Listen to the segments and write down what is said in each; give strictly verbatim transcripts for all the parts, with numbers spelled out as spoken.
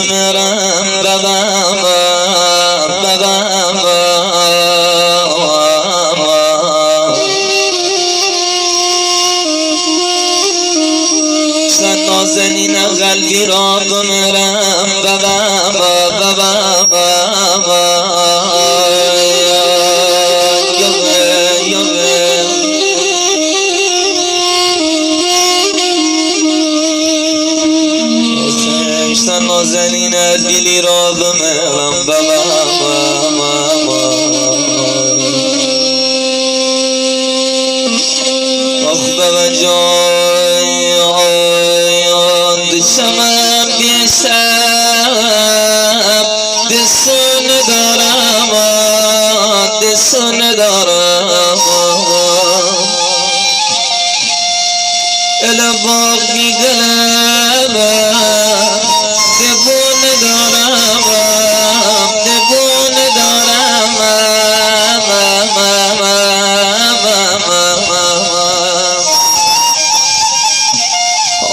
بمرم، ببابا، ببابا. سه نازنین قلبی را بمرم، ببابا، ببابا. سه نازنین دیلی را بمرم، بابا، بابا، بابا. آخ بابا جان، دو چمم بیشب، دسو ندارم، دسو ندارم. ال باغ بی‌گلم، دبو ندارم، دبو ندارم.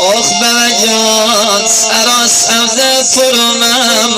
آخ بابا جان، سرا سبزه پرمم.